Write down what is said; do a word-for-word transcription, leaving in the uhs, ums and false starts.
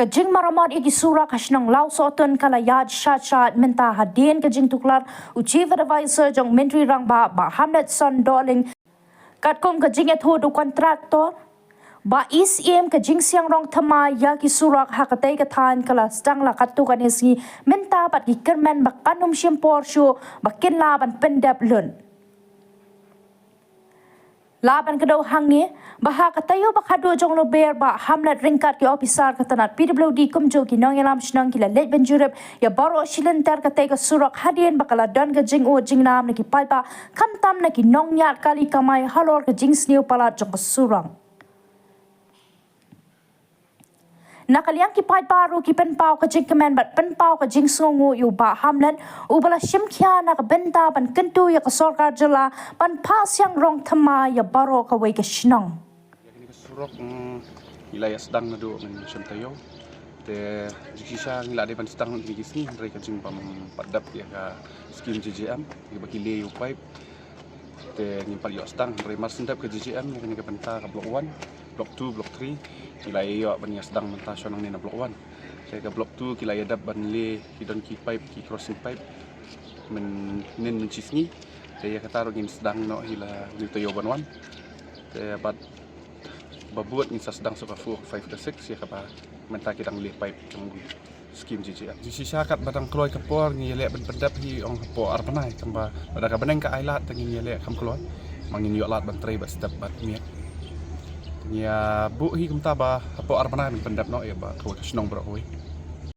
Ka jingmaramot ïa ki surok ha shnong Lawsohtun ka la ïaid shat shat mynta hadien ka jingtuklar u Chief Advisor jong Myntri Rangbah, Bah Hamletson Dohling. Katkum ka jingïathuh u kontraktor, Bah E C M, ka jingsiang rong thymmai ïa ki surok ha katei ka thaiñ ka la sdang la katto katne sngi mynta bad ki kyrmen ba kan ym shim por shuh ba kin lah ban pyndep lut. Lah ban kdew hangne ba ha ka taïew ba khatduh jong u lber, Bah Hamlet ryngkat ki ophisar ka tnat P W D kumjuh ki nongïalam shnong ki la leit ban jurip ïa baroh shi lynter katei ka surok hadien ba ka la don ka jingud jingnam na ki paidbah, khamtam na ki nongñiah kali kamai halor ka jingsniew palat jong ka surok. Na ka liang ki paidbah ruh ki pynpaw ka jingkmen bad pynpaw ka jingsngewnguh ïa u Bah Hamlet, uba la shim khia na ka bynta ban kyntu ïa ka sorkar jylla ban phah siang rong thymmai ïa baroh kawei ka shnong. Ïa kane ka surok, mm, ngi la ïa sdang naduh mynshem taïew. Te jingshisha ngi la dei ban sdang kine ki sngi hynrei ka jingbym pat dep ïa ka skim J J M, ïa ba ki leh ïa u paip. Te ngim pat ïoh sdang hynrei mar shen dep ka J J M ïa kane ka bynta ka block one, block two, block three, ngi la ïa ïoh ban ïa sdang mynta shwa nangne na block one. Te ka block two ki la ïa dep ban leh, ki don ki paip, ki crossing paip mynnin mynshisngi. Te ïa kata ruh ngin sdang noh hi la une u taïew ban wan. Te bad ba bud ngin sa sdang shuh ka four, ka five, ka six, ïa kaba mynta ki dang leh paip jong skim J J M. Jingshisha katba dang kloi ka por ngi ïaleh ban pyndep hi ong hapoh ar bnai, tangba lada ka bneng ka ailad te ngin ïaleh kham kloi. Ma ngin ïoh lad ban trei bad step bad miet. Te ngi ïa buh hi kumta ba hapoh ar bnai ban pyndep noh ïa ba kawei ka shnong baroh kawei.